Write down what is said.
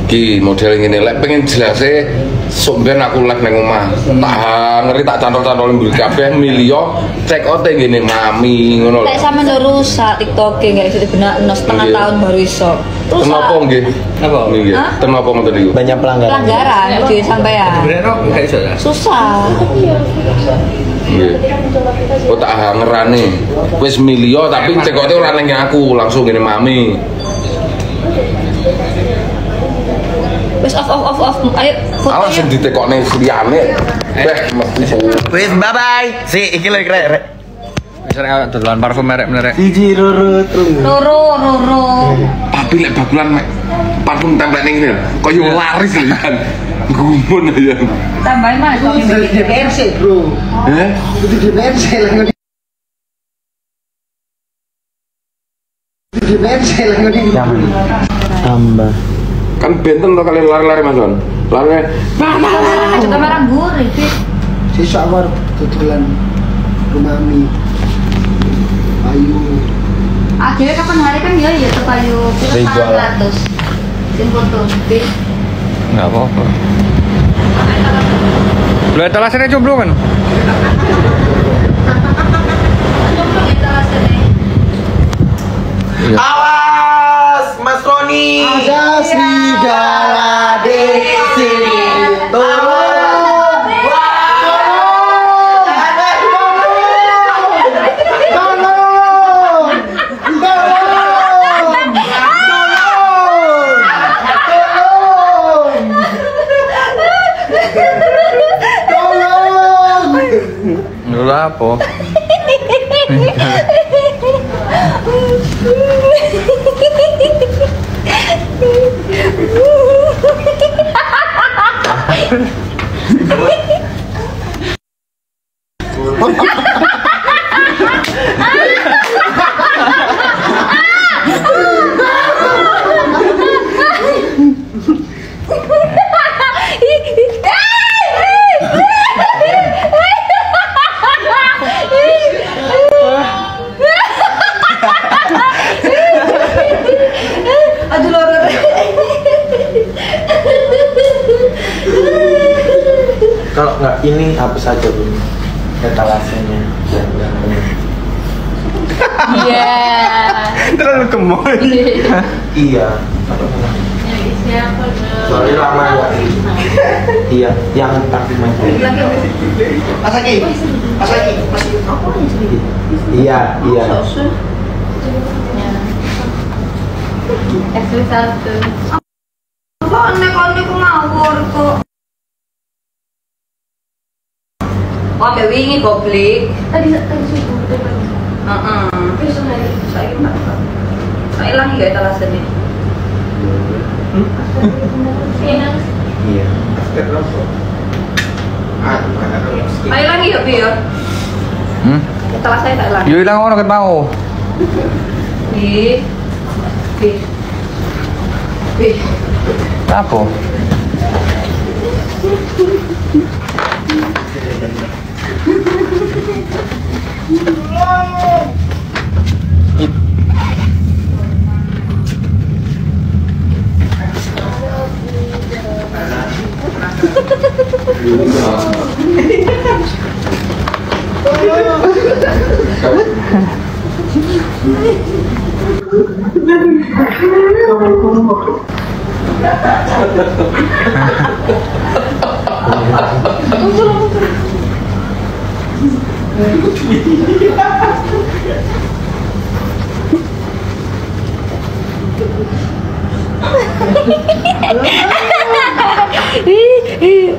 Ki model ngene lek pengen jelase sok ben aku live nang omah. Tak ngeri tak cantol-cantol mburi kabeh milio check out ngene mami ngono lho. Lek sampean yo rusak TikTok-e gak iso dibenakno setengah tahun baru iso. Rusak. Kenapa nggih? Napa? Nggih. Kenapa ngoten niku? Banyak pelanggaran. Pelanggaran di sampean. Sebenarnya gak iso ya. Susah. Nggih. Oh tak hangerane. Wis milio tapi check out-e ora ning aku, langsung ngene mami. Wis off off off off. Ayo foto. Alah sing ditekokne liyane. Beh mesti. Wis bye bye. Si iki lho rek. Wis rek dodolan parfum merek-merek. 1 2 3. Loro loro. Tapi lek bakulan mek parfum templek ning ngene lho. Kaya laris lho kan. Gumun ya. Tambahin mah kok DPR sih, Bro. Heh? Kudu DPR sih lek ngene. DPR sih lek ngene. Tambah. Kan benten to kalian lari-lari Mas Wan. Lari. Aja kamera gurih, Pi. Sesuk aku arep dodolan rumah mi. Ayu. Akhirnya kapan hari kan ya ya tuh payu 400. Sing foto, Pi. Enggak apa-apa. Lho etalasene cumplung kan? Cumplung etalasene. Awas Mas Roni. Ada serigala di sini. Tolong. Tolong. Tolong. Tolong. Tolong. Lho apa? Aduh loro. Kalau nggak ini hapus aja Bu etalasenya. Iya. Terlalu gemoy. Iya. Soalnya lama ya. Iya, yang parfum aja. Mas lagi. Mas lagi. Mas lagi. Iya, iya. S1. Kok nek kon niku ngawur kok. Wah, ambek wingi goblok. Tadi subuh, tadi pagi. Heeh. Besok hari. Saiki mbak. Tak ilang ya etalasene. Iya. Tak ilang ya, Bi ya. Etalasene tak ilang. Yo ilang ono ket mau. Bi. Bi. Bi. Apa? Ih, ih.